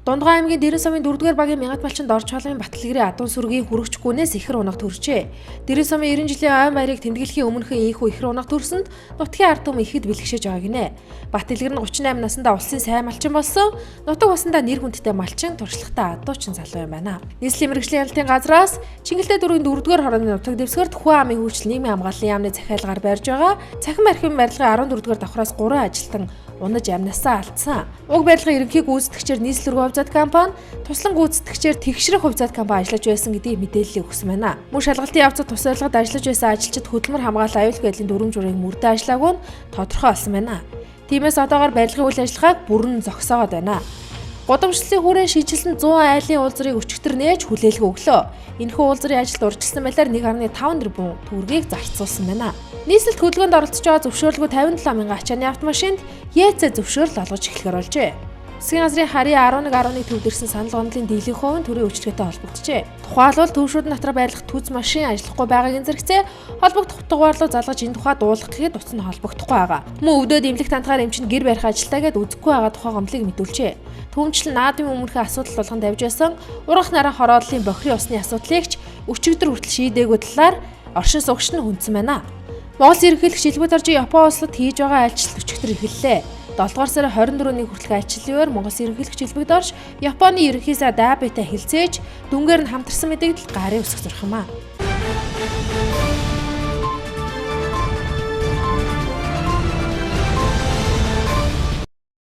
Дундгай аймгийн Дэрэн сумын 4-р багийн Мянгат малчинд орж хоолын Батлгэрийн адуу сүргийн хүрэгч гүнээс ихэр унаг төржээ. Дэрэн сумын 90 жилийн ойн баярыг тэмдэглэхийн өмнөхөн ийхүү ихэр унаг төрсөнд нутгийн ард түмэн ихэд бэлгшээж байгаа гинэ. Батлгэр нь 38 наснда улсын сайн малчин болсон. Нутаг басандаа нэр хүндтэй малчин туршлагатай адуучин залуу юм байна. Нийслэлийн мэргэжлийн хяналтын газраас Чингэлтэй дүүргийн 4-р хорооны нутаг дэвсгэрт хүн амын хөгжил нийгмийн хамгааллын яамны захиалгаар барьж байгаа цахим архивын барилгын 14-р давхраас 3 ажилтан унаж амнасаа алдсан. Уг барилгын ерөнхий гүйцэтгэгчээр нийслэл рүү хувьцаат компани, туслан гүйцэтгэгчээр тэгшрэх хувьцаат компани ажиллаж байсан гэдгийг мэдээллийг өгсөн байна. Мөн шалгалтын явцад тус барилгад ажиллаж байсан ажилчид хөдөлмөр хамгаалал аюулгүй байдлын дүрм журмыг мөрдөн ажиллаагүй нь тодорхой болсон байна. Тиймээс одоогоор барилгын үйл ажиллагааг бүрэн зогсоогоод байна. Гудамжлалын хүрээ шинэчилсэн 100 айлын уулзрыг өчигдөр нээж хүлээлгэ өглөө. Энэхүү уулзрын ажилд урьдчилсан байдлаар 1.5 тэрбум төгрөгийг зарцуулсан байна. Нийслэлд хөдөлгөөнд оролцож байгаа зөвшөөрлгүй 57 мянган ачааны автомашинд ЕЦ зөвшөөрөл олгож эхлэхээр болжээ. Засгийн газрын харийн 11.1 төвд ирсэн санал гомдлын дийлэнх хувь нь төрийн үйлчилгээтэй холбогджээ. Тухайлбал төвшүүд дотор байрлах төз машин ажиллахгүй байгаагийн зэрэгцээ холбогдох дугаар руу залгаж энэ тухай дуулах гэхэд утас нь холбогдохгүй байгаа. Мөн өвдөөд эмнэлэг тантгаар эмчин гэр барих ажилтаа гэд үзэхгүй байгаа тухай гомдлыг мэдүүлжээ. Түүнчлэн наадмын өмнөхөн асуудал болгон тавьж байсан ургах наран хороодлын бохирын усны асуудлыг ч өчигдөр хүртэл шийдээгүй талаар оршин суугч нь хүндсэн байна. Монгол ерөнхийлөгч Элбэг Доржи Япон улсад хийж байгаа айлчлалт өчигдөр эхэллээ. 7 дугаар сарын 24-ний хүртэлх айлчлалын үеэр Монгол ерөнхийлөгч Элбэг Дорж Японы ерөнхий сайд Абетай хэлцээж дүнгээр нь хамтарсан мэдээлэл гарын үсэг зурх юм а.